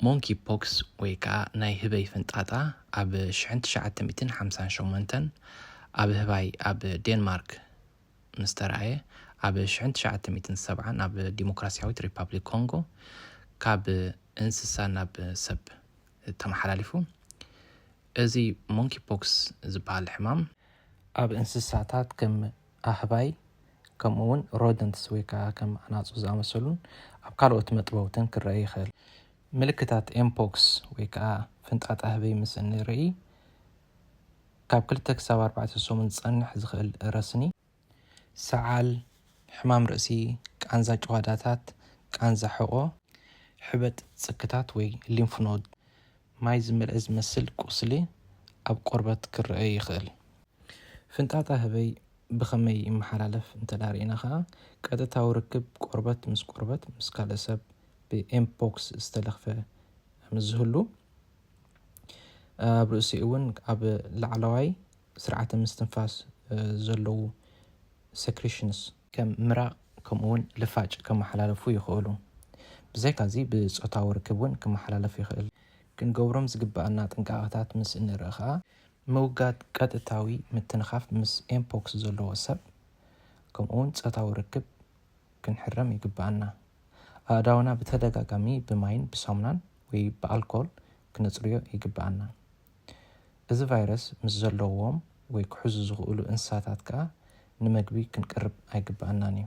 ሞንኪ ፖክስ ወይ ከዓ ናይ ህበይ ፍንጣጣ ኣብ ሽሕን ትሽዓተ ሚእትን ሓምሳን ሸሞንተን ኣብ ህባይ ኣብ ዴንማርክ ምስ ተራእየ፣ ኣብ ሽሕን ትሽዓተ ሚእትን ሰብዓን ኣብ ዲሞክራሲያዊት ሪፓብሊክ ኮንጎ ካብ እንስሳ ናብ ሰብ ተመሓላሊፉ። እዚ ሞንኪ ፖክስ ዝበሃል ሕማም ኣብ እንስሳታት ከም ኣህባይ፣ ከምኡ እውን ሮደንትስ ወይ ከዓ ከም ኣናፁ ዝኣመሰሉን ኣብ ካልኦት መጥበውትን ክረአ ይኽእል። ምልክታት ኤምፖክስ ወይ ከዓ ፍንጣጣ ህበይ ምስ እንርኢ፣ ካብ ክልተ ክሳብ ኣርባዕተ ሰሙን ዝፀንሕ ዝኽእል ረስኒ፣ ሰዓል፣ ሕማም ርእሲ፣ ቃንዛ ጭዋዳታት፣ ቃንዛ ሕቖ፣ ሕበጥ ጽክታት ወይ ሊምፍ ኖድ፣ ማይ ዝመልአ ዝመስል ቁስሊ ኣብ ቆርበት ክረአ ይኽእል። ፍንጣጣ ህበይ ብኸመይ ይመሓላለፍ እንተ ርኢና ኸዓ፣ ቀጥታዊ ርክብ ቆርበት ምስ ቆርበት ምስ ካልእ ሰብ ብኤምፖክስ ዝተለኽፈ ምስ ዝህሉ፣ ኣብ ርእሲኡ እውን ኣብ ላዕለዋይ ስርዓተ ምስትንፋስ ዘለዉ ሰክሪሽንስ ከም ምራቕ ከምኡውን ልፋጭ ከመሓላለፉ ይኽእሉ። ብዘይካዚ ብጾታዊ ርክብ እውን ክመሓላለፍ ይኽእል። ክንገብሮም ዝግባኣና ጥንቃቐታት ምስ እንርኢ ኸዓ፣ ምውጋድ ቀጥታዊ ምትንኻፍ ምስ ኤምፖክስ ዘለዎ ሰብ ከምኡውን ጾታዊ ርክብ ክንሕረም ይግባኣና። ኣእዳውና ብተደጋጋሚ ብማይን ብሳሙናን ወይ ብኣልኮል ክነጽርዮ ይግባኣና። እዚ ቫይረስ ምስ ዘለዎም ወይ ክሕዙ ዝኽእሉ እንስሳታት ከኣ ንመግቢ ክንቅርብ ኣይግባኣናን እዩ።